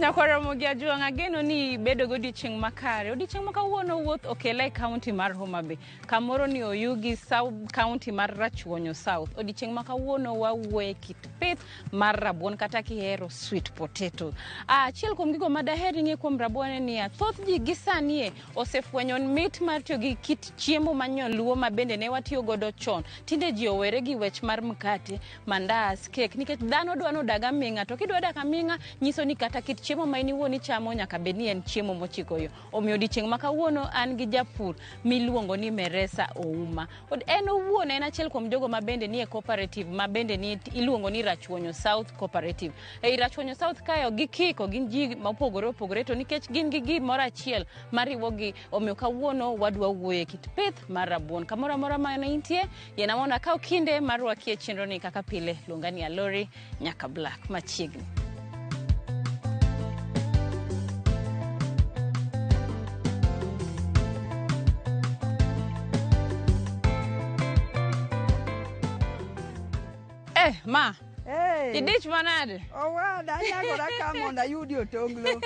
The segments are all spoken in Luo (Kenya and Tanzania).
Nyakwar Ramogi Ajwang', ageno ni ibedo godiochieng' makare. Odiochieng' ma kawuono wuoth okela e kaunti mar Homa Bay, kamoro ni Oyugi sub kaunti mar Rachuonyo South. Odiochieng' ma kawuono wawuoye kit pith mar rabuon kata kihero sweet potato. Achiel kuom gigo ma daher ing'e kuom rabuon en niya, thoth ji gi sani e osefwenyo mit mar tiyo gi kit chiemo ma nyaluo ma bende ne watiyo godo chon. Tinde ji owere gi wech mar mkate, mandas, kek nikech dhano dwa nodag aming'a to kidwa dak aming'a nyiso ni kata kit chiemo ma in iwuon ichamo nyaka bed ni en chiemo mochiko yo. Omiyo odiochieng' ma kawuono an gi japur miluongo ni Meresa Ouma. En owuon en achiel kuom jogo ma bende nie cooperative ma bende ni iluongo ni Rachuonyo South Cooperative. Ei Rachuonyo South kae gikiko gin ji mopogore opogore to nikech gin gi gimoro achiel mariwogi omiyo kawuono wadwa wuoyo e kit pith mar rabuon. Kamoro amora ma intie, yiena mondo akaw kinde mar rwaki e chenroni kaka pile luonga ni Alori nyaka Black machiegni. Eh, ma. Hey. Idich manade? Owada, anyagora ka mondo ayudi otonglo.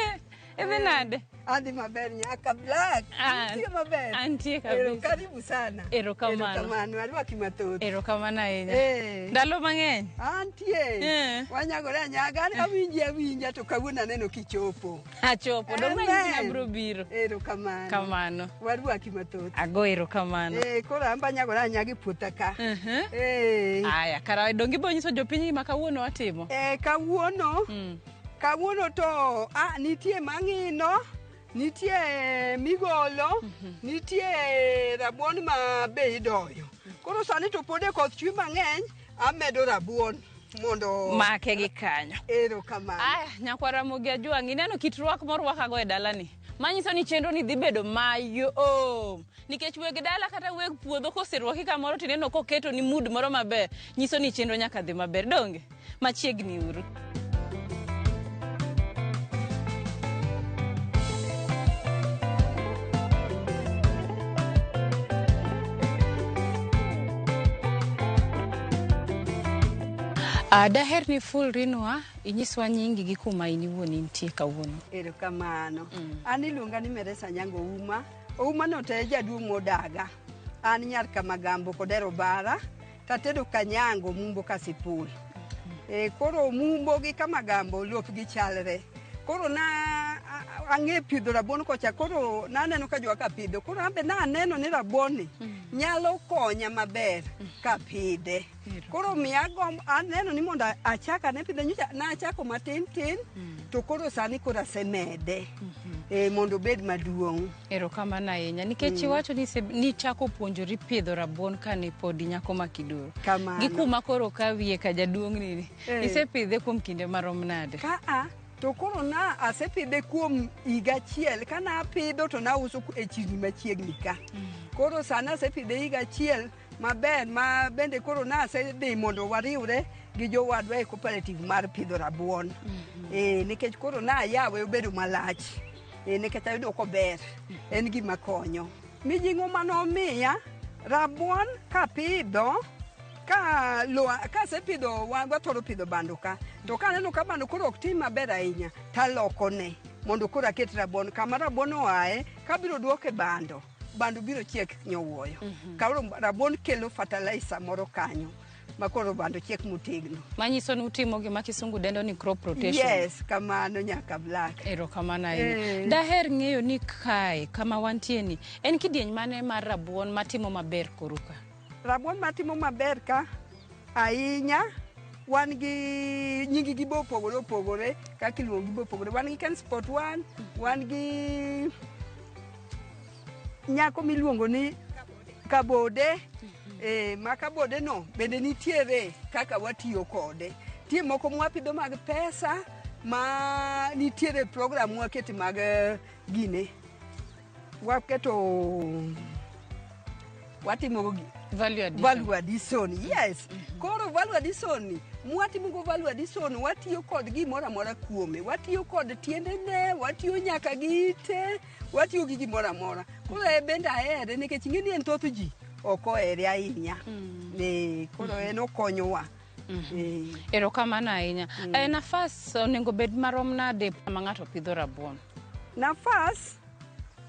Idhi nade? Adhi maber nyaka Black. Ah, Nitie maber. antie kabisa. Ero, karibu sana. Erokamano. Erokamano, arwaki mathoth. Erokamano ahinya. Eh. Ndalo mang'eny. Antie. Eh. Wanyagore anyaga, an awinji awinja to kawuono aneno kichopo. Achopo. Dong' nanyisi ni Amen. abiro biro. Erokamano. Kamano. Warwaki mathoth. Ago erokamano. Eh, koro an be anyagora anyaga e puotha ka. Mhm. Eh. Aya, kara dong' ibo nyiso jopiny gima kawuono watimo. Eh, kawuono Kawuono to ah, nitie mang'ino, nitie migolo, nitie rabuon ma be idoyo. Koro sani to pod e koth chwe mang'eny, amedo rabuon mondo Make gi kanyo. Erokamano. Aya, nyakwar Ramogi Ajwang', ineno kit rwak morwakago e dalani. Manyiso ni chenro ni dhi bedo mayom. Nikech weg dala kata weg puodho koserwaki kamoro tineno koketo ni mood moro maber, nyiso ni chenro nyaka dhi maber. Donge? Machiegni uru. Daher ni fulrinwa inyiswa nyingi gi kuma in iwuon intie kawuono. Erokamano. An iluonga ni Meresa Nyango Ouma. Ouma no to e jaduong' modaga. An nyar Kamagambo kod Bara. Tatedo Kanyango Mumbo Kasipul. E, koro Mumbo gi Kamagambo lopgi chalre. Koro na ang'e pidho rabuon kocha koro naneno ka jowa ka pidho. Koro an be naneno ni rabuon ni nyalo konya maber kapidhe. Koro miya gombo aneno ni mondo achak ane pidhe nyocha nachako matin tin to koro sani koro asemede e, mondo obed maduong'. Erokamano ahinya nikech iwacho ni nichako puonjori pidho rabuon kane pod inyako ma kidoro. Kamano. Gi kuma koro kawiye ka jaduong' ni Eh. isepidhe kuom kinde marom nade? Ka a to koro na asepidhe kuom higa achiel ka napidho to nauso e chirni machiegni ka. Koro sani asepidhe higa achiel maber ma bende koro nasedhi mondo wariwre gi jowadwa e cooperative mar pidho rabuon. Eh, nikech koro nayawe obedo malach. Eh, nikech ayudo kober. En gima konyo. Mijing'o manomiya rabuon kapidho ka lo kasepidho wathoro pidho bando ka to kaneno ka bando koro ok tim maber ahinya talokone mondo koro aket rabuon kama rabuon oaye kabiro duoke bando bando biro chiek nyowuoyo. Koro rabuon kelo fertilizer moro kanyo ma koro bando chiek motegno. Manyiso ni utimo gima kisungu dendo ni crop rotation. Yes, kamano nyaka Black. Erokamano ahinya. Eh. Daher ng'eyo ni kae kama wantie ni en kidieny mane mar rabuon matimo maber koru ka? Rabuon matimo maber ka ahinya wan gi nying gi be opogore opogore kaka iluongo gi be opogore. Wan gi Ken Sport 1, wan gi nyako miluongo ni Kabode. Ma Kabode no bende nitiere kaka watiyo kode. Nitie moko mwapidho mag pesa ma nitiere program mwakete mag gine. Waketo watimo Value addition. Value addition, yes. Koro value addition ni, mwatimo go value addition, watiyo kod gimoro amora kuome. Watiyo kod tiendene, watiyo nyaka gi ite, watiyo gi gimoro amora. Koro en bende ahere nikech ing'e ni en thoth ji ok ohere ahinya. Koro en okonyowa. Erokamano ahinya. Nafas onego bed marom nade ma ng'ato pidho rabuon? Nafas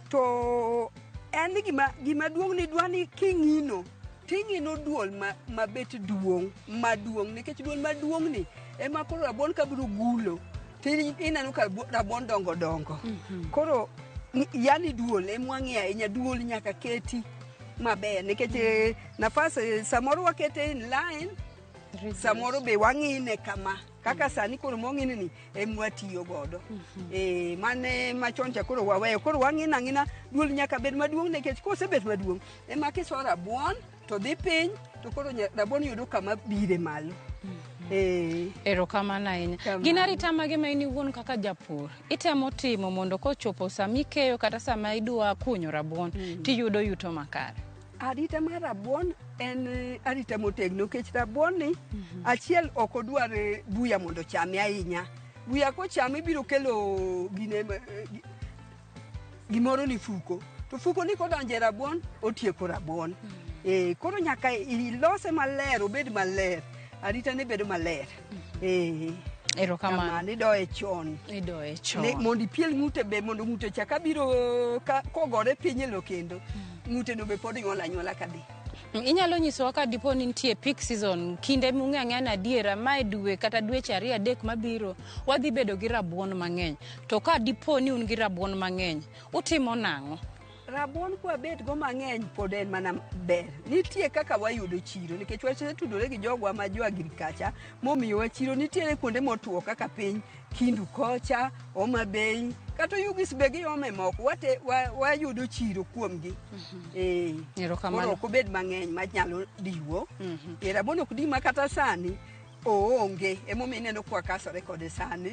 to en ni gima duong' ni dwa ni king'ino ting'ino duol mabet duong' maduong' nikech duol maduong' ni ema koro rabuon ka biro gulo ineno ka rabuon dongo dongo. Koro yani duol ema wang'iyo ahinya, duol nyaka keti maber nikech nafas samoro wakete in line, samoro be wang'ine kama kaka sani koro mong'ine ni ema watiyo godo. Mane machon cha koro waweyo, koro wang'ina ang'ina duol nyaka bed maduong' nikech kosebet maduong' ema kiso rabuon to dhi piny to koro rabuon yudo kama bire malo. Erokamano ahinya. Gin arita mage ma in iwuon kaka japur itemo timo mondo kochopo sama ikeyo kata sama idwa kunyo rabuon tiyudo yuto makare? Arita mar rabuon en arita motegno nikech rabuon ni achiel ok odwar buya mondo ochame ahinya. Buya kochame biro kelo gine gimoro ni fuko, to fuko ni kodonjo e rabuon otieko rabuon. Koro nyaka ilose maler, obed maler, arita ne bedo maler. Erokamano. Idoye chon. Idoye chon. Mondo ipiel ng'ute be, mondo ng'ute cha kabiro kogore piny e lo kendo, ng'ute no be pod nyuol anyuola kadhi. Inyalo nyisowa ka dipo ni nitie peak season, kinde mung'e ang'eya ni adiera mae dwe kata dweche 2 3 mabiro wadhi bedo gi rabuon mang'eny. To ka dipo ni un gi rabuon mang'eny, utimo nang'o? Rabuon kwabet go mang'eny pod en mana ber. Nitie kaka wayudo chiro nikech wasetudore gi jogwa ma jo agriculture momiyowa chiro. Nitiere kuonde motuo kaka piny Kindu kocha, Homa Bay, kata Oyugis be giome moko, wayudo chiro kuomgi. Koro ok obed mang'eny manyalo diwo. Rabuon ok di ma kata sani oonge, emomiyo ineno kwa kasore kode sani.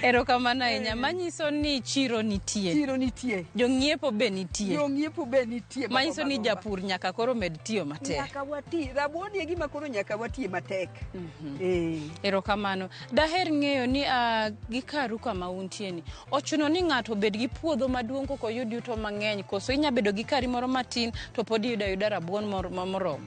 Erokamano ahinya. Manyiso ni chiro nitie. Chiro nitie. Jong'iepo be nitie. Jong'iepo be nitie. Manyiso ni japur nyaka koro med tiyo matek. Nyaka wati. Rabuon e gima koro nyaka watiye matek. Erokamano. Daher ng'eyo ni gi karu kama untie ni, ochuno ni ng'ato obed gi puodho maduong' koko oyud yuto mang'eny, koso inya bedo gi kari moro matin to pod iyudo ayuda rabuon moromo?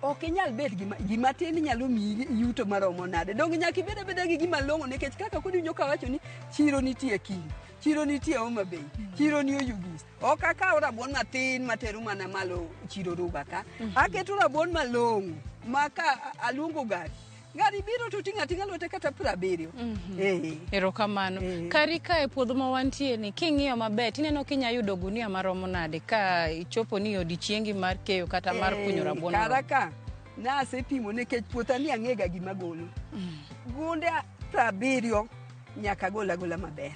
Ok inyal bet gima tin nyalo miyi yuto maromo nade. Donge nyaka ibed abeda gi gima long'o nikech kaka koro iwinjo kawacho ni chiro nitie Kindu, chiro nitie Homa Bay, chiro ni Oyugis. Ok akaw rabuon matin matero mana malo chiro Ruba ka. Aketo rabuon malong'o ma ka aluongo gari, gari biro to ting'o ating'a lwete kata 70. Erokamano. Kari ka e puodho ma wantie ni, king'iyo maber tineno kinya yudo gunia maromo nade ka ichopo ni odiechiengi mar keyo kata mar kunyo rabuon? Kara ka nasepimo nikech puotha ni ang'ega gima golo. Gunde 70 nyaka gol agola maber.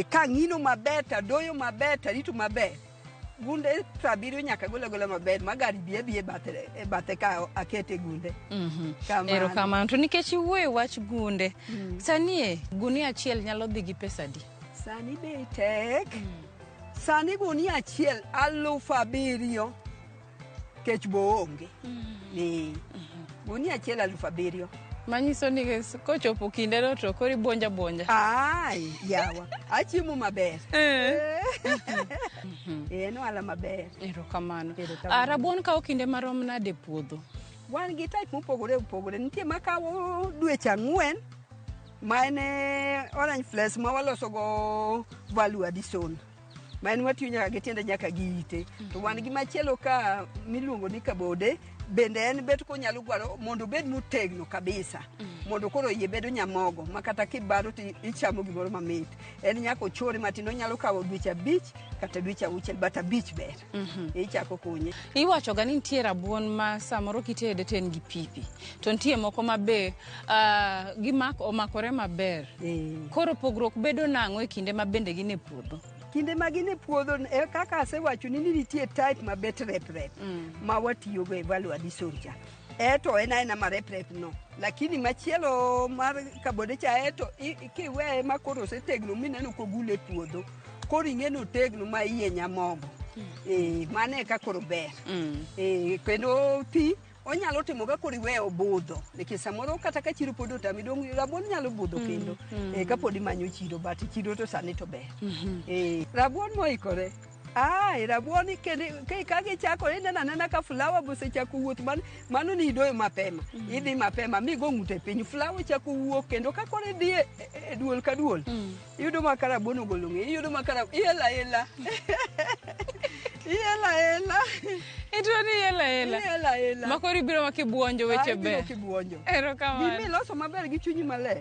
Kang'ino maber, tadoyo maber, tarito maber. Gunde 70 nyaka gol agola maber ma gari bi abi e bathe ka akete gunde. Erokamano. To nikech iwuoyo wach gunde, sani gunia achiel nyalo dhi gi pesa adi? Sani bei tek. Sani gunia achiel 7,000 kech bo onge. Gunia achiel 7,000. Manyiso ni kochopo kindeno to koro ibuonja buonja. Ai, yawa. Achiemo maber. En ohala maber. Erokamano. Rabuon kawo kinde marom nade e puodho? Wan gi type mopogore opogore. Nitie makawo dweche 4 ma en orange flesh ma waloso go value addition. Ma en watiyo nyaka gi tiende nyaka gi ite. To wan gi machielo ka miluongo ni kabode, bende en bet konyalo gwaro mondo obed motegno kabisa. Mondo koro iye bedo nyamogo ma kata kibaro to ichamo gimoro mamit. En nyaka ochore matin, onyalo kawo dweche 5 kata dweche 6, but 5 ber. Ichako kunye. Iwacho ga ni nitie rabuon ma samoro kitede to en gi pipi, to nitie moko ma be omakore maber. Koro pogruok bedo nang'o e kinde ma bende gin e puodho? Kinde ma gin e puodho, kaka asewacho ni nitie type mabet rep rep ma watiyogo e value addition cha. Eto en aena ma rep rep no, lakini machielo mar kabode cha eto kiweye ma koro osetegno mineno kogule e puodho, koro ing'e ni otegno ma iye nyamogo. Mano eka koro ber. Kendo pi onyalo timo ka koro iweyo budho, nikech samoro kata ka chiro pod otami, dong rabuon nyalo budho kendo. Kapod imanyo chiro, but chiro to sani to ber. Rabuon moikore Ai, rabuon kendo ka gichako ineno anena ka flower bosechako wuoth mano ni idoyo mapema. Idhi mapema migo ng'ute piny, flower chako wuok kendo ka koro idhi e duol ka duol. Iyudo ma ka rabuon ogolo ng'eye, iyudo ma ka iela ela. Iela ela. Ituo ni iela ela. Iela ela. Ma koro ibiro ma kibuonjo weche ber. Ibiro kibuonjo. Erokamano. Gima iloso maber gi chunyi maler.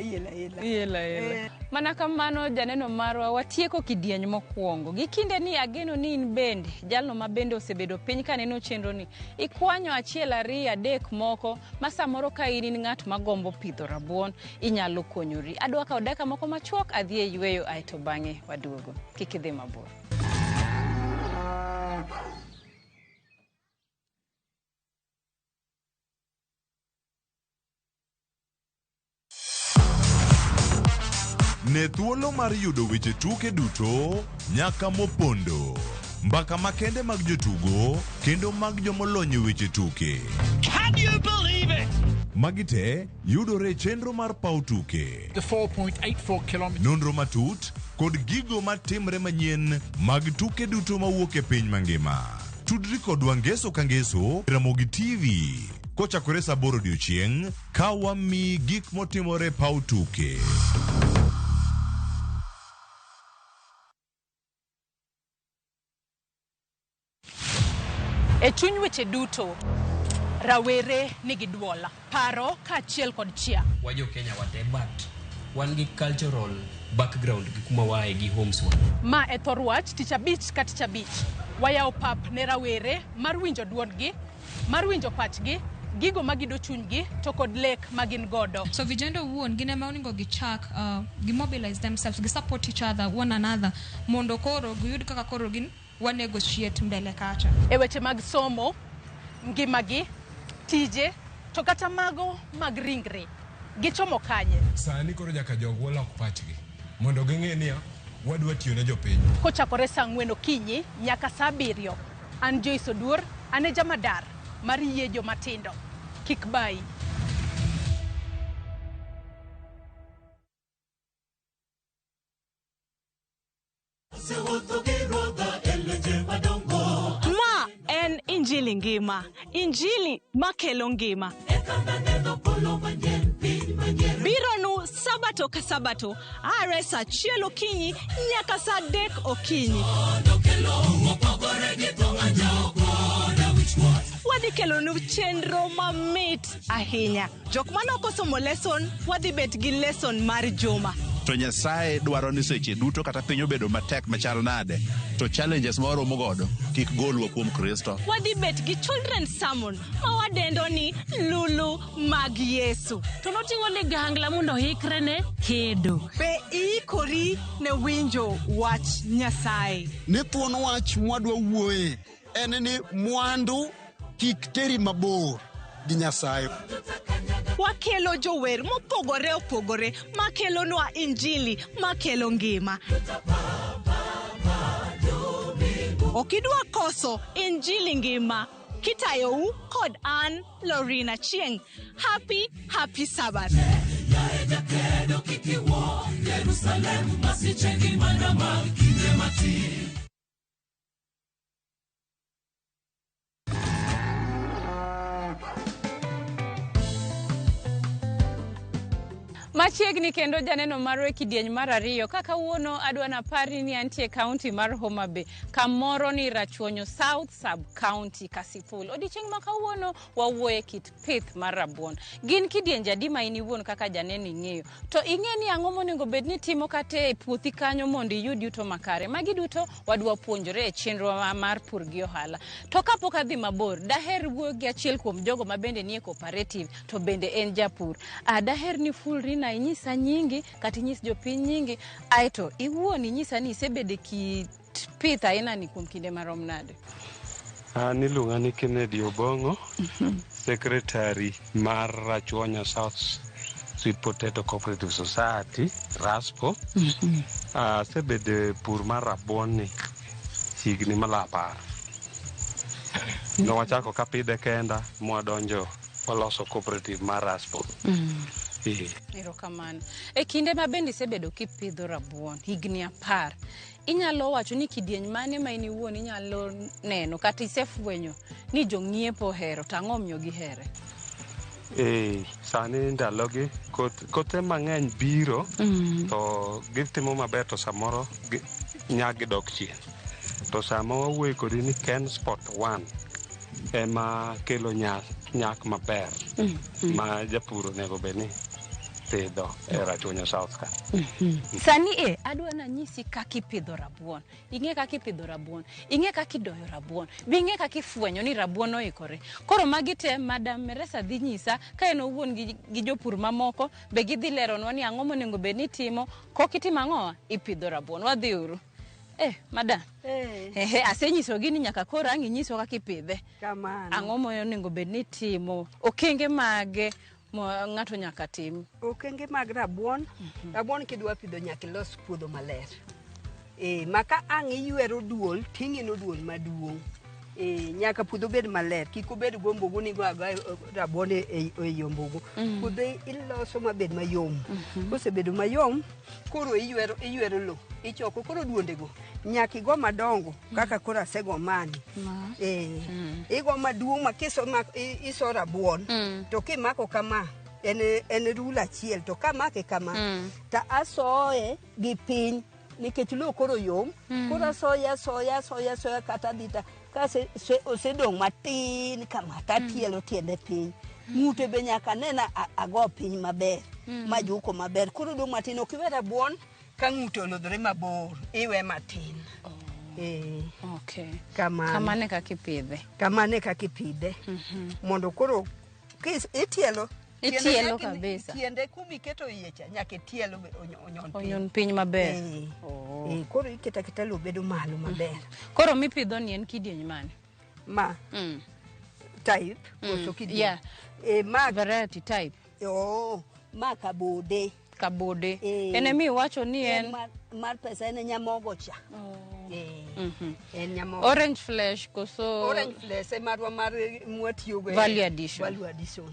Iela ela. Iela ela. Mana kamano janeno marwa watieko kidieny mokwongo. Gi kinde ni ageno ni in bende, jalno ma bende osebedo piny kaneno chenro ni, ikwanyo 1, 2, 3 moko ma samoro ka in in ng'at magombo pidho rabuon, inyalo konyori. Adwa kawo dakika moko machuok adhi e yweyo aeto bang'e waduogo. Kik idhi mabor. Ne thuolo mar yudo weche tuke duto nyaka mopondo. Mbaka makende mag jotugo kendo mag jomolony e weche tuke. Can you believe it? Magi te yudore e chenro mar paw tuke. The 4.84 kilometers. Nonro matut kod gigo matimre manyien mag tuke duto mawuok e piny mangima. Tudri kodwa ngeso ka ngeso Ramogi TV kochakore saa 8 odiochieng' ka wamiyi gik motimore paw tuke. E chuny weche duto, rawere nigi duol, paro kaachiel kod chia. Wajo Kenya wate, but wan gi cultural background gi kuma wae gi homes wa. Ma e thor wach tich abich ka tich abich. Wayawo pap ne rawere mar winjo duondgi, mar winjo pachgi, gigo magido chunygi to kod lek magin godo. So vijana owuon gin ema onego gichak gi mobilize themselves, gi support each other, one another, mondo koro giyud kaka koro gin wa negotiate mbele kacha. E weche mag somo, ngimagi, tije, to kata mago mag ringre, gichomo kanye? Sani koro nyaka jogwa lok pachgi mondo ging'e niya wadwa tiyo ne jopiny. Kochakore saa 4 okinyi nyaka saa 7, an Joyce Oduor, an e jamadar mar yie jomatindo. Kik bayi. Ma en Injili ngima, Injili makelo ngima. Bironu sabato ka sabato, are saa 1 okinyi nyaka saa 3 okinyi. Wadhi kelonu chenro mamit ahinya. Jok mane osomo lesson, wadhi bet gi lesson mar juma. To Nyasaye dwaro ni seche duto kata piny obedo matek machal nade, to challenges ma waromo godo kik golwa kuom Kristo. Wadhi bet gi children's sermon ma wadendo ni Lulu mag Yesu. To noting'o ligangla mondo oikre ne kedo. Be iikori ne winjo wach Nyasaye? Ni thuon wach mwadwa wuoye en ni mwandu kik teri mabor gi Nyasaye. Wakelo jower mopogore opogore makelonwa Injili makelo ngima. Okidwa koso Injili ngima. Kitayou kod an Lorina Chieng. Happy, happy Sabbath. Machiegni kendo janeno marwa e kidieny mar 2 kaka kawuono adwa napari ni antie county mar Homa Bay, kamoro ni Rachuonyo South Sub County Kasipul. Odiochieng' ma kawuono wawuoye kit pith mar rabuon. Gin kidienje adi ma in iwuon kaka janeno ing'eyo? To ing'e ni ang'o monego bed ni timo kata e puothi kanyo mondo iyud yuto makare? Magi duto wadwa puonjore e chenro mar pur gi ohala. To kapok adhi mabor, daher wuoyo gi achiel kuom jogo ma bende nie cooperative to bende en japur. Daher ni fulri na inyisa nyingi kata inyis jopiny nyingi, aeto iwuon inyisa ni isebedo e kit pith aina ni kuom kinde marom nade? An iluonga ni Kennedy Obong'o, secretary mar Rachuonyo South Sweet Potato Cooperative Society, RASPO. Asebedo e pur mar rabuon ni higni maloyo 10. Nowachako kapidhe kenda mwadonjo waloso cooperative mar RASPO. Erokamano. E kinde ma bende isebedo kipidho rabuon, higni 10, inyalo wacho ni kidieny mane ma in iwuon inyalo neno kata isefwenyo ni jong'iepo ohero to ang'o omiyo gihere? Sani ndalogi kothe mang'eny biro to gitimo maber to samoro nyak gidok chien. To sama wawuoyo kodi ni Ken Spot 1 ema kelo nyak maber ma japur onego bed ni pidho e Rachuonyo South ka. Sani adwa nanyisi kaka ipidho rabuon. Ing'e kaka ipidho rabuon, ing'e kaka idoyo rabuon, be ing'e kaka ifwenyo ni rabuon oikore. Koro magi te Madam Meresa dhi nyisa ka en owuon gi jopur mamoko be gidhi leronwa ni ang'o monego bed ni itimo, kok itimo ang'owa, ipidho rabuon. Wadhi uru. Madam. Asenyisogi ni nyaka koro ang' inyiswa kaka ipidhe. Kamano. Ang'o monego bed ni itimo, okenge mage ng'ato nyaka tim? Okenge mag rabuon, rabuon kidwa pidho nyaka ilos puodho maler. Maka ang' iywero duol, ting'ino duol maduong'. Nyaka puodho bed maler, kik obed go ombugu ni go agoya rabuon e ombugu. Puodho iloso mabed mayom. Kosebedo mayom, koro iywero lo, ichoko koro duondego. Nyaka igo madongo kaka koro asego mani. Igo maduong' ma iso rabuon, to kimako kama en rula achiel, to kamake kama to asoye gi piny nikech lo koro yom. Koro asoya soya soya soya kata dhi ta ka osedong' matin kama tatielo tiende piny. Ng'ute be nyaka nena ago piny maber, majuko maber. Koro dong' matin, ok iwe rabuon ka ng'ute olodhore mabor, iwe matin. Okay. Kamano. Kamano kaka ipidhe. Kamano kaka ipidhe. Mondo koro itielo. Itielo kabisa. Tiende kumiketo iye cha nyaka itielo onyon piny. Onyon piny maber. Koro iketa aketa lowo bedo malo maber. Koro mipidho ni en kidieny mane? Ma. Type koso kidieny? Yeah. Ma variety type. Ma kabode. Kabode. En emi iwacho ni en mar pesa, en nyamogo cha. En nyamogo. Orange flesh koso Orange flesh e marwa mar mwatiyogo. Value addition. Value addition.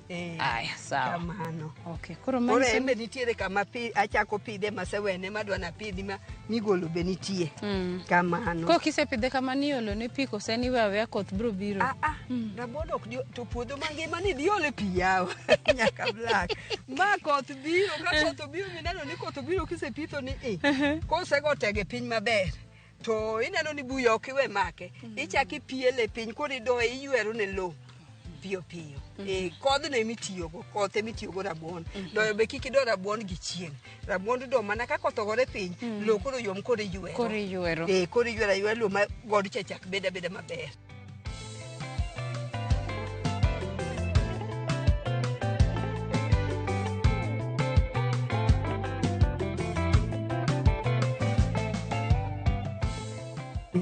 Aya, sawa. Kamano. Okay. Koro Koro manyiso en be nitiere kama achako pidhe masewene madwa napidhi ma migolo be nitie. Kamano. Koro kisepidhe kama ni iolo ne pi kose ni iweyo aweya koth biro biro? Rabuon ok to puodho mangima ni dhi ole pi yawa. Nyaka black. Ma koth biro, ka koth obiro mineno ni koth obiro kisepitho ni Kosego tege piny maber, to ineno ni buya ok iwe make. Ichako ipiele piny, koro idoye iywero ne lowo piyo piyo. Kodhno emitiyogo, koth emitiyogo rabuon. Doyo be kik ido rabuon gi chieng'. Rabuon do mana ka koth ogore piny, lowo koro yom, koro iywero. Koro iywero. Koro iywero ayweya lowo ma god cha chak bed abeda maber.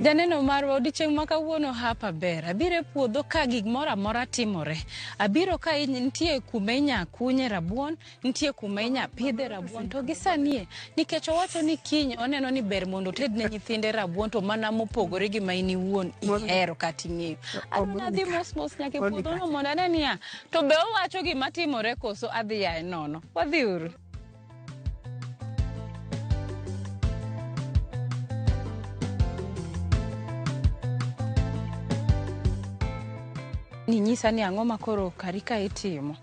Janeno marwa odiochieng' ma kawuono hapa ber. Abiro e puodho ka gimoro amora timore. Abiro ka nitie kuma inya kunye rabuon, nitie kuma inya pidhe rabuon. To gi sani nikech owacho ni kiny oneno ni ber mondo oted ne nyithinde rabuon to mana mopogore gi ma in iwuon ihero kata ing'eyo. Adwa nadhi mos mos nyaka e puodho no mondo ane niya, to be owacho gima timore koso adhi yaye nono. Wadhi uru. Ni nyisa ni ang'o ma koro kari ka itimo?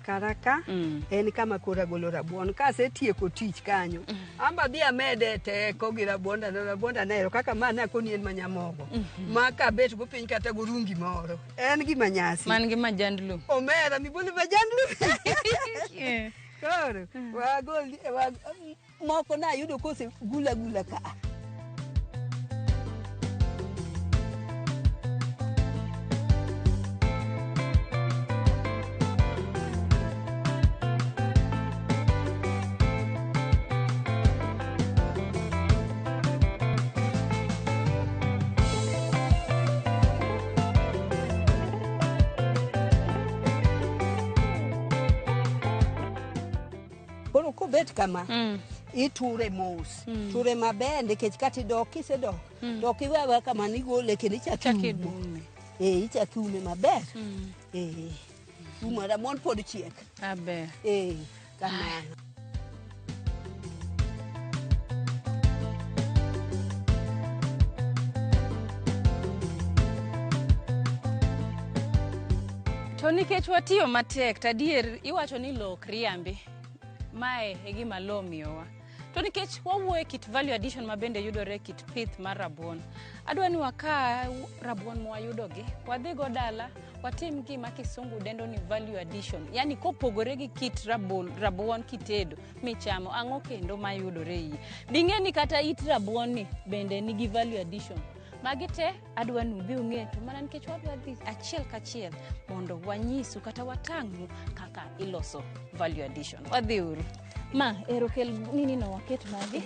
Karaka en kama koro agolo rabuon. Kasetieko tich kanyo, amba dhi amede teko gi rabuonda no, rabuonda nero kaka ma nakoni en manyamogo. Ma kabet go piny kata gorungi moro. En gima nyasi. Man gi majand lo. Omera mibolo majand lo. Koro, wagol, moko nayudo kose gula gula ka. Koro kobet kama, iture mos, ture maber nikech kata idok kisedok, to ok iwe aweya kama igole kendo ichako iume. Ichako iume maber. Rumo rabuon pod chiek. Aber. Eh, kamano. To nikech watiyo matek, to adier iwacho ni lo ok riambi. Mae e gima lo miyowa. To nikech wawuoyo e kit value addition ma bende yudore e kit pith mar rabuon, adwa ni wakaw rabuon mwayudogi, wadhigo dala, watim gima kisungu dendo ni value addition. Yani kopogore gi kit rabuon kitedo michamo, ang'o kendo mayudore e iye. Bing'e ni kata it rabuon ni bende nigi value addition. Magi te adwa ni ubi ung'e to mana nikech wadwa dhi achiel kachiel mondo wanyisu kata watang'nu kaka iloso value addition. Wadhi uru. Ma ero kel nini no waket magi.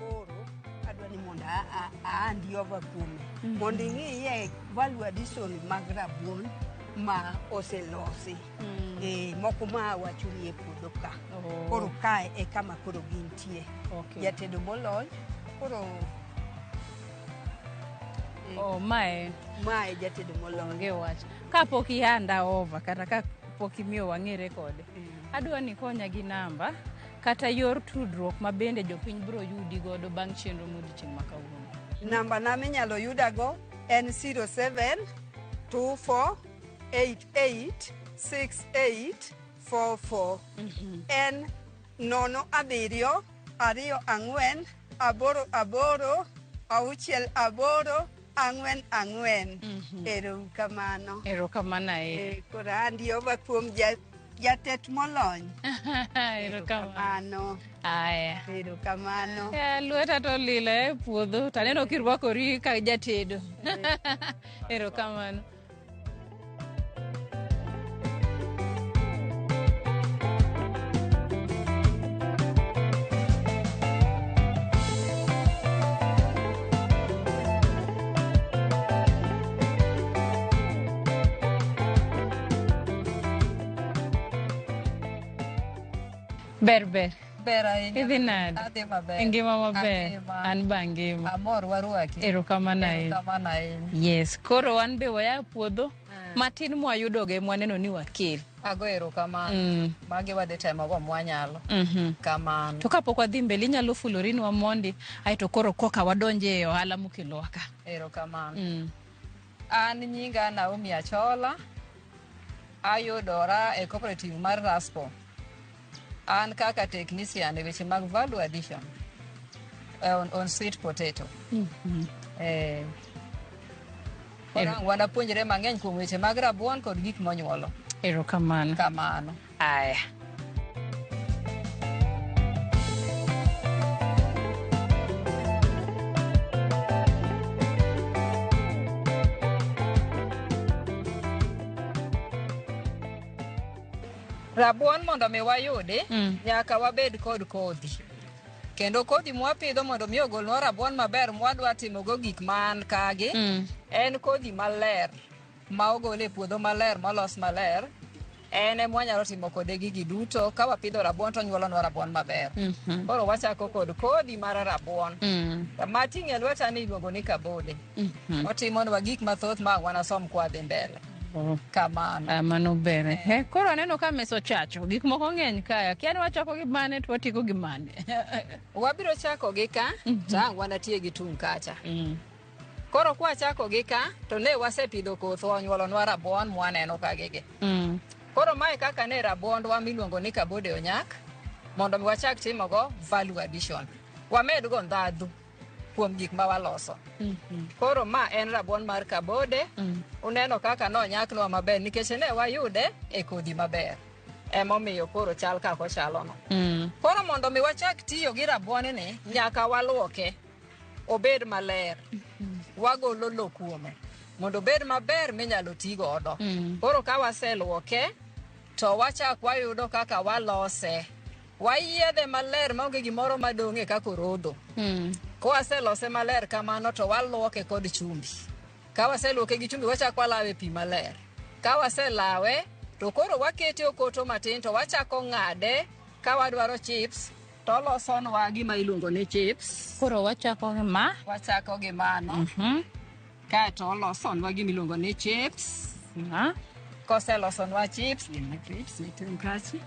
Koro adwa ni mondo aandi over kuome mondo ing'iye value addition mag rabuon ma oselosi. Moko ma awachoni e puodho ka. Oh. Koro kae e kama koro gintie. Okay. Jatedo molony koro Oh, mae mae jatedo molony. Onge wach. Kapok ihanda over kata kapok imiyo wang'ere kode. Adwa ni konya gi namba kata yor tudruok ma bende jopiny biro yudi godo bang' chenro modiochieng' ma kawuono. Namba na minyalo yudago en 07 24 88 68 44. En 0 7 2 4 8 8 6 8 4 4. Ero kamano. Erokamano ahinya. Koro andi over kuom jatet molony. Erokamano. Aya. Erokamano. Lweta to lil e puodho to aneno kirwakori ka jatedo. Erokamano. Ber ber. Ber ahinya. Idhi nade? Adhi maber. Ngima maber. Angima. An be angima. Amor warwaki. Erokamano ahinya. Erokamano ahinya. Yes, koro wan be waya puodho matin mwayudogo mwaneno ni wakel. Ago erokamano. Magi wadhi temogo mwanyalo. Kamano. To kapok wadhi mbele inyalo fulorinwa mondi aeto koro koka wadonje e ohala mokelowa ka. Erokamano. An nyinga Naomi Achola. Ayudora e cooperative mar Raspo. An kaka technician e weche mag value addition on sweet potato. Koro ang' wanapuonjre mang'eny kuom weche mag rabuon kod gik monyuolo. Erokamano. Kamano. Aya. Rabuon mondo mi wayudi, nyaka wabed kod kodhi. Kendo kodhi mwapidho mondo mi ogolnwa rabuon maber mwadwa timogo gik man kagi, en kodhi maler ma ogol e puodho maler molos maler. En ema wanyalo timo kode gigi duto. Ka wapidho rabuon to onyuolonwa rabuon maber. Koro wachako kod kodhi mar rabuon. Mating'o e lweta ni iluongo ni kabode. Otimonwa gik mathoth ma wanasom kwadhi mbele. Kamano. Mano ber. Koro aneno ka mesa ochacho. Gik moko ng'eny kae. Akia ni wachako gi mane to watieko gi mane. Wabiro chako gi ka, to ang' wanatie gi tung' kacha. Koro kwachako gi ka, to ne wasepidho kothwa onyuolonwa rabuon mwaneno ka gigi. Koro mae kaka ne rabuondwa miluongo ni kabode onyak, mondo mi wachak timogo value addition. Wamed go ndhadhu kuom gik ma waloso. Koro ma en rabuon mar kabode. Uneno kaka nonyaknwa maber nikech ne wayude e kodhi maber. Emomiyo koro chal kaka ochalono. Koro mondo mi wachak tiyo gi rabuon ni, nyaka waluoke obed maler. Wagolo lo kuome mondo obed maber minyalo ti godo. Koro ka waseluoke to wachak wayudo kaka walose. Wayiedhe maler maonge gimoro madong'e kaka orodho. Kwaselose maler kamano to waluoke kod chumbi. Ka waseluoke gi chumbi wachako walawe e pi maler. Ka waselawe to koro wakete okoto matin to wachako ng'ade ka wadwaro chips to olosonwa gima iluongo ni chips. Koro wachako gi ma. Wachako gi mano. Kaeto olosonwa gima iluongo ni chips. Koselosonwa chips, gin crisps nitie kacha.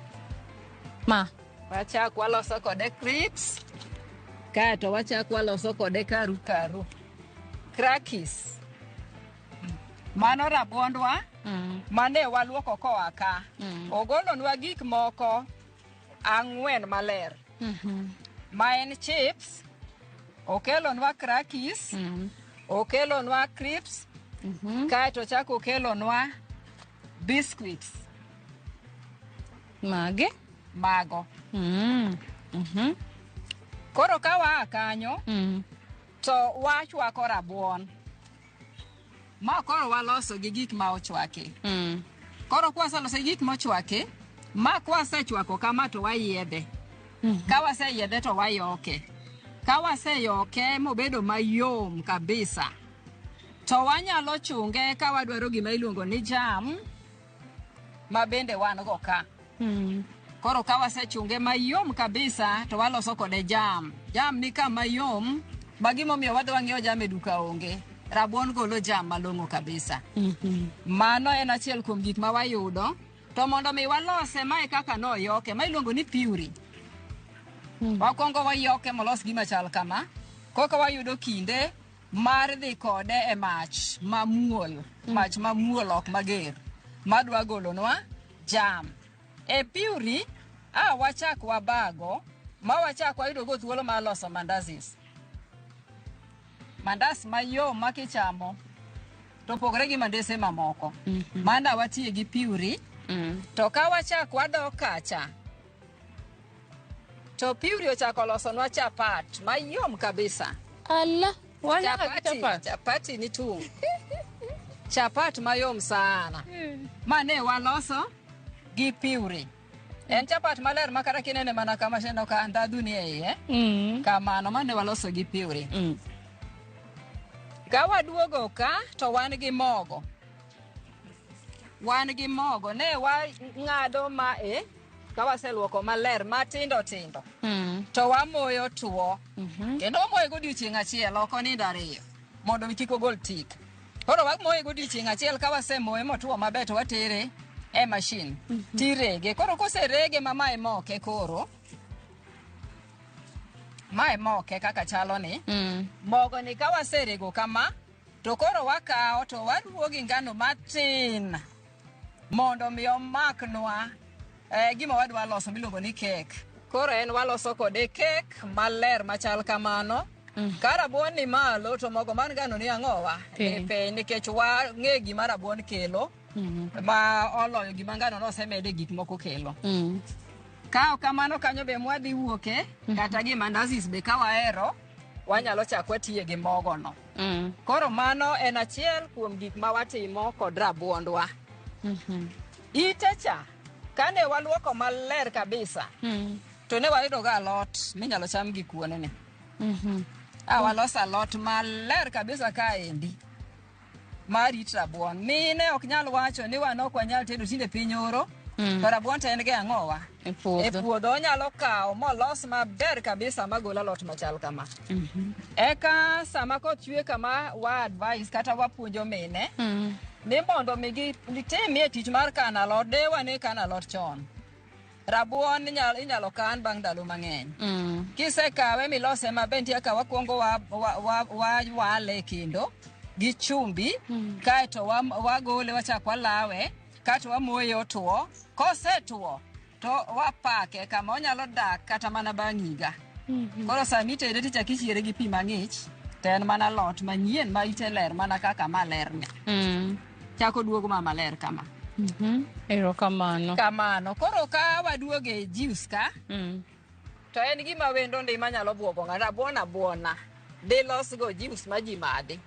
Ma. Wachak waloso kode crisps. Kaeto wachak waloso kode karu karu. Crackers. Mano rabuondwa mane waluoko koa ka. Ogolonwa gik moko 4 maler. Ma en chips, okelonwa crackers, okelonwa crisps, kaeto chako okelonwa biscuits. Mage? Mago. Koro ka waa kanyo, to wachwako rabuon. Ma koro waloso gi gik ma ochwaki. Koro kwaseloso gi gik mochwaki, ma kwasechwako kama to wayiedhe. Ka waseyiedhe to wayoke. Ka waseyoke mobedo mayom kabisa, to wanyalo chunge ka wadwaro gima iluongo ni jam, ma bende wan go ka. Koro ka wasechunge mayom kabisa to waloso kode jam. Jam ni ka mayom, ma gimomiyo wadhi wang'iewo jam e duka onge. Rabuon golo jam malong'o kabisa. Mano en achiel kuom gik ma wayudo. To mondo mi walose mae kaka noyoke, ma iluongo ni puree. Wakwongo wayoke molos gima chal kama. Koka wayudo kinde mar dhi kode e mach mamuol. Mach mamuol ok mager. Madwa golonwa jam. E puree, wachak wabago, ma wachak wayudo go thuolo mar loso mandazis. Mandas mayom ma kichamo to pogre gi mandese mamoko. Manda watiye gi puree. To ka wachak wadok kacha, to puree ochako losonwa chapat mayom kabisa. Ala, wanyaka gi chapat. Chapati ni tung'. Chapat mayom sana. Ma ne waloso gi puree. En chapat maler ma kata kinene mana kama sheno ka ndhadhu ni e iye. Kamano ma ne waloso gi puree. Ka waduogo ka to wan gi mogo. Wan gi mogo. Ne wang'ado ma e ka waseluoko maler matindo tindo. To wamoyo tuo. Kendo wamoye godiochieng' achiel, ok onind 2, mondo kik ogol tik. Koro wamoye godiochieng' achiel, ka wasemoye motuo maber to watere e machine. Tirege. Koro koserege ma mae moke koro, mae moke kaka chalo ni. Mogo ni ka waserego kama, to koro wakawo to waruwo gi ngano matin mondo mi omaknwa gima wadwa loso miluongo ni cake. Koro en waloso kode cake maler machal kamano. Ka rabuon ni malo to mogo mar ngano ni ang'owa? Ni piny, nikech wang'e gima rabuon kelo. Ma oloyo gima ngano nosemede gik moko kelo. Ka ok kamano kanyo be mwadhi wuoke, kata gi mandazis be ka wahero, wanyalo chak watiye gi mogo no. Koro mano en achiel kuom gik ma watimo kod rabuondwa. Ite cha, kane waluoko maler kabisa, to ne wayudo ga alot minyalo cham gi kuon ni. Waloso alot maler kabisa kaendi mar it rabuon. Mine ok nyal wacho ni wan ok wanyal tedo tinde piny oro. To rabuon to en gi ang'owa? E puodho. E puodho onyalo kawo molos maber kabisa magol alot machal kama. Eka sama koth chwe kama wa advice kata wapuonjo mine ni mondo mi gitimie tich mar kano alot, dewa ne kano alot chon. Rabuon inyalo kan bang' ndalo mang'eny. Kisekawe milose maber, nitie kaka wakwongo wawale kendo gi chumbi, kaeto wagole wachak walawe, kaeto wamoye otuo. Kosetuo to wapake kama onyalo dak kata mana bang' higa. Koro sama itede tichako ichiere gi pi mang'ich, to en mana alot manyien ma ite ler mana kaka ma lerni. Chako duogo ma maler kama. Erokamano. Kamano. Koro ka waduogo e juice ka, to en gima wendo ndi manyalo buogo ng'ato, rabuon abuona. Di losgo juice ma ji madhi.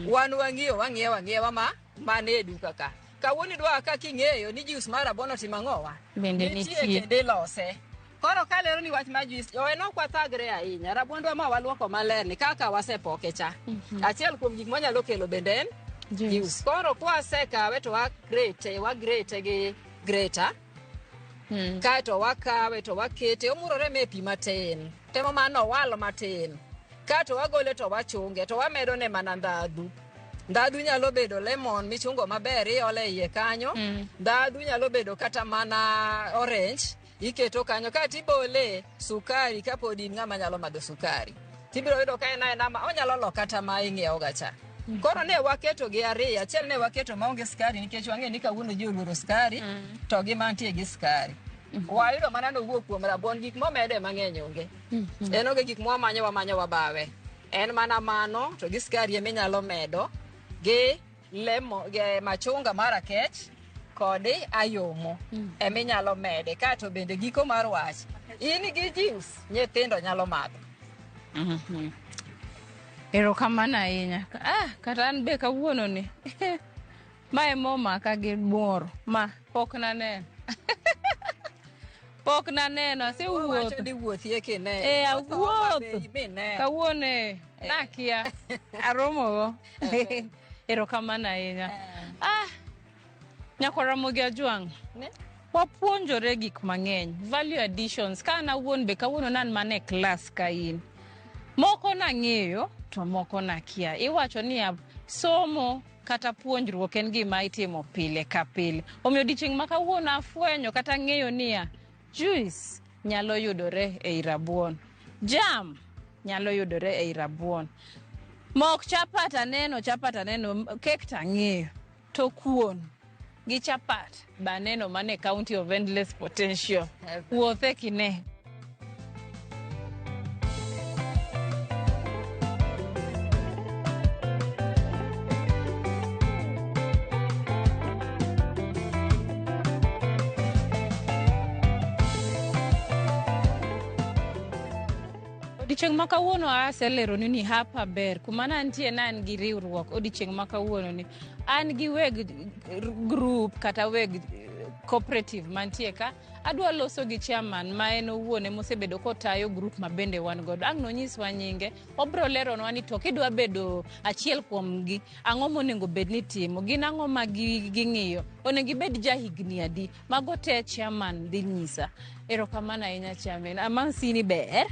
Wan wang'iyo wang'iewo ang'iewa ma mane e duka ka. Kawuono idwa ka king'eyo ni juice mar rabuon otimo ang'owa? Bende Nitie nitie. kendo ilose. Koro kalero ni wach mar juice, en ok wathagre ahinya. Rabuondwa ma waluoko maler ni kaka wasepoke cha. Achiel kuom gik mwanyalo kelo bende en Juice. Koro kwasekawe to wagrete, wagrete gi grater. Kaeto wakawe to wakete, omurore me pi matin. Temo mano owalo matin. Kaeto wagole to wachunge, to wamedo ne mana ndhadhu. Ndhadhu nyalo bedo lemon michungo maber iole iye kanyo. Ndhadhu nyalo bedo kata mana orange iketo kanyo. Kaeto ibole sukari kapod in ng'ama nyalo madho sukari. Tibiro yudo ka en aena ma onyalo lo kata ma ing'iewo ga cha. Koro ne waketo gi ariyo, achiel ne waketo maonge sukari nikech wang'eyo ni kawuono ji oluoro sukari, to gi mantie gi sukari. Wayudo mana nowuok kuom rabuon, gik momede mang'eny onge. En onge gik mwamanyo wamanyo wabawe. En mana mano to gi sukari eminyalo medo gi lemo, gi machunga mar akech kod ayomo eminyalo mede. Kaeto bende giko mar wach, in gi juice nyithindo nyalo madho. Erokamano ahinya. Kata an be kawuono ni. Mae momaka gi mor. Ma pok naneno. Pok naneno, asewuotho. Wacho ni wuothie kine. Awuotho. Kawuono nakia aromogo. Erokamano ahinya. Nyakwa Ramogi Ajwang'. Wapuonjore gik mang'eny, value additions. Ka an awuon be kawuono nan mana e klas ka in. Moko nang'eyo to moko nakia. Iwacho niya somo kata puonjruok en gima itimo pile ka pile. Omiyo odiochieng' ma kawuono afwenyo kata ng'eyo niya juice nyalo yudore ei rabuon, jam nyalo yudore ei rabuon, mok chapat aneno, chapat aneno, kek tang'eyo, to kuon gi chapat be aneno mana e county of endless potential. Wuothe kine. Odiochieng' ma kawuono aseleroni ni hapa ber, kuma ne antie ne an gi riwruok odiochieng' ma kawuono ni. An gi weg group kata weg cooperative mantie ka, adwa loso gi chairman ma en owuon emosebedo kotayo group ma bende wan godo. Ang' nonyiswa nyinge, obro leronwa ni to kidwa bedo achiel kuom gi, ang'o monego bed ni itimo, gin ang'o ma ging'iyo, onego ibed ja higni adi, mago te chairman dhi nyisa. Erokamano ahinya chairman. Amasini ber.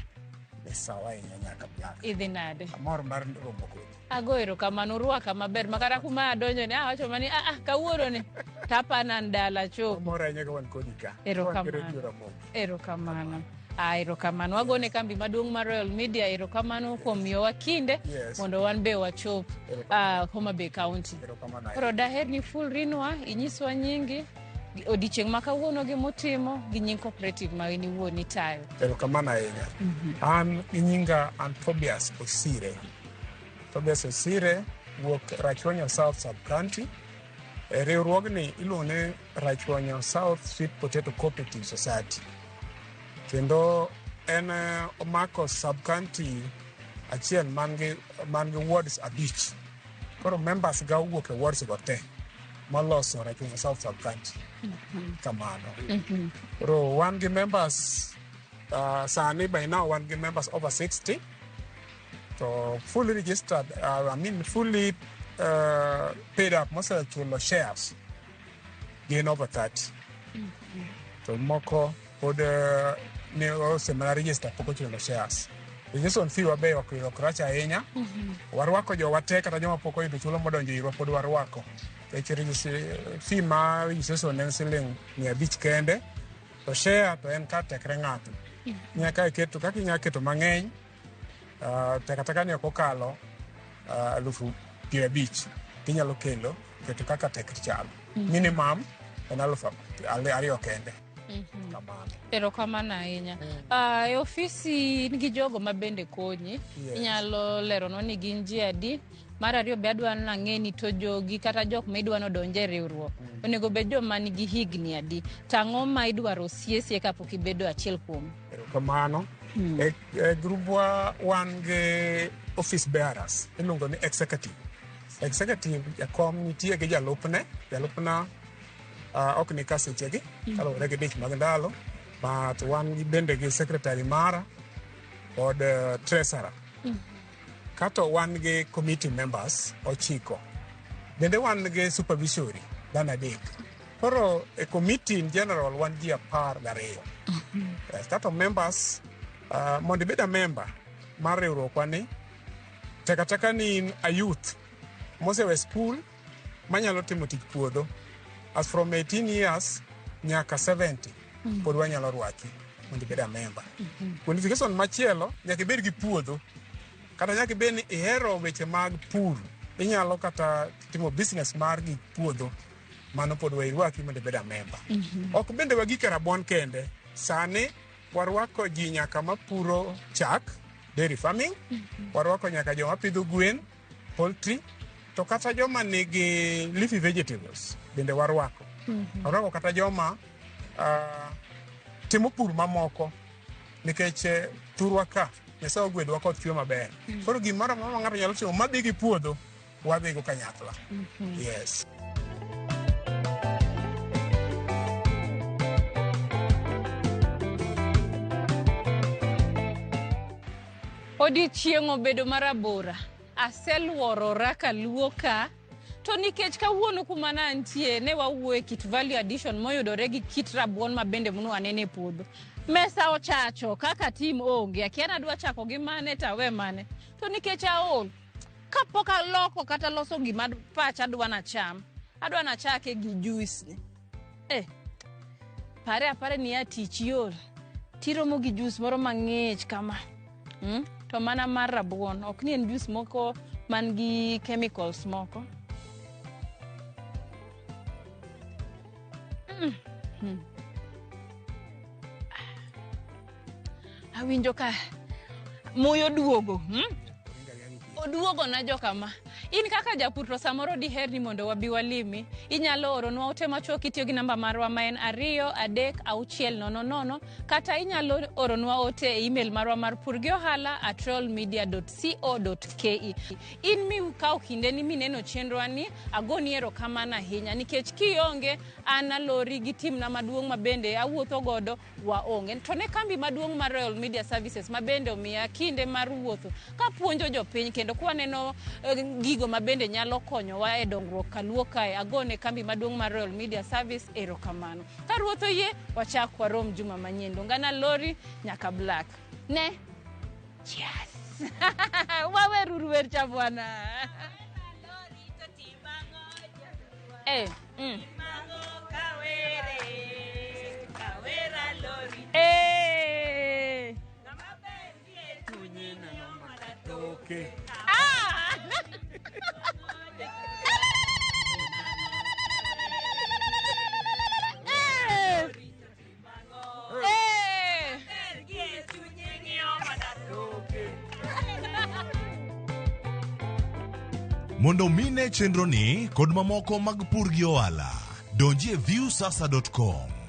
Sawa ahinya nyaka Black. Idhi nade? Amor mar romo kodi. Ago erokamano, urwaka maber makata kuma adonjo ni awacho mani kawuono ni tapana an dala chopo. Amor ahinya ka wan kodi ka. Erokamano. Erokamano. Erokamano. Wagone kambi maduong' mar Royal Media erokamano kuom miyowa kinde mondo wan be wachop Homa Bay County. Koro daher ni fulrinwa, inyiswa nyingi, odiochieng' ma kawuono gimutimo gi nying cooperative ma in iwuon itayo. Erokamano ahinya. An gi nyinga an Tobias Osire. Tobias Osire wuok Rachuonyo South Sub-County. E riwruogni iluongo ni Rachuonyo South Sweet Potato Cooperative Society. Kendo en omako sub-county achiel man gi wards 5. Koro members ga owuok e wards go te moloso Rachuonyo South Sub-County. Kamano. Koro wan gi members sani by now wan gi members over 60. To fully registered, fully paid up, mosechulo shares gin over 30. To moko pod ne osemana register pok ochulo shares. Registration fee wa be ok rach ahinya. Warwako jowa te kata joma pok oyudo chulo modonjo irwa pod warwako. Nikech fee mar registration en siling 500 kende, to share to en ka tekre ng'ato. Nyaka iketo kaka inyalo keto mang'eny, takataka ni ok okalo 50,000 tinyalo kelo keto kaka tekri chalo. Minimum en 2,000 kende. Erokamano ahinya. E ofisi in gi jogo ma bende konyi. Inyalo leronwa ni gin ji adi. Mar ariyo be adwa nang'e ni to jogi kata jok ma idwa nodonje e riwruok onego bed joma nigi higni adi, to ang'o ma idwaro siesie kapok ibedo achiel kuom. Erokamano. E grubwa wan gi office bearers iluongo ni executive. Executive jakom nitie gi jalupne, jalupna ok ni ka sechegi kaluwore gi dich mag ndalo, but wan gi bende gi secretary mara kod treasurer. Kato wan gi committee members 9. Bende wan gi supervisory dhano 3. Koro e committee in general wan ji 12. Yes, kato members, mondo ibed a member mar riwruokwa ni, tek ateka ni in a youth mosewe school manyalo timo tich puodho. As from 18 years nyaka 70 pod wanyalo rwaki mondo ibed a member. Qualification machielo, nyaka ibed gi puodho kata nyaka ibed ni ihero weche mag pur, inyalo kata timo business mar gik puodho, mano pod wairwaki mondo ibed a member. Ok bende wagik e rabuon kende, sani warwako ji nyaka mapuro chak, dairy farming, warwako nyaka joma pidho gwen, poultry, to kata joma nigi leafy vegetables bende warwako. Warwako kata joma timo pur mamoko, nikech thurwa ka Nyasaye ogwedhowa koth chwe maber. Koro gimoro amora ma ng'ato nyalo timo madhi gi puodho, wadhigo kanyakla. Yes. Odiechieng' obedo marabora. Aseluorora kaluo ka. To nikech kawuono kuma ne antie, ne wawuoyo e kit value addition moyudore gi kit rabuon ma bende nwaneno e puodho. Mesa ochacho kaka tim onge, akia ni adwa chako gi mane to awe mane. To nikech aol, kapok aloko kata loso gima pacha dwa nacham, adwa nachake gi juice ni. Pare apare ni ya tich iol, tiromo gi juice moro mang'ich kama. To mana mar rabuon, ok ni en juice moko man gi chemicals moko. Awinjo ka muya oduogo. Oduogo na jokama. In kaka japur to samoro diher ni mondo wabi walimi, inyalo oronwa ote machuok kitiyo gi namba marwa ma en 2 3 6 0 0, kata inyalo oronwa ote e email marwa mar purgiohala@royalmedia.co.ke. In mi kawo kindeni mineno chenrowani, agoni erokamano ahinya, nikech kionge an alori gi timna maduong' ma bende awuotho godo waonge. To ne kambi maduong' mar Royal Media Services ma bende omiya kinde mar wuotho kapuonjo jopiny kendo kwaneno gigo ma bende nyalo konyowa e dongruok kaluo kae, agone kambi maduong' mar Royal Media Service erokamano. Ka ruoth oyie, wachak warom juma manyien. Dongana lori nyaka black. Ne. Cheers. Waweruru wer cha bwana. Mondo mine chenro ni kod mamoko mag pur gi ohala, donji e viewsasa.com.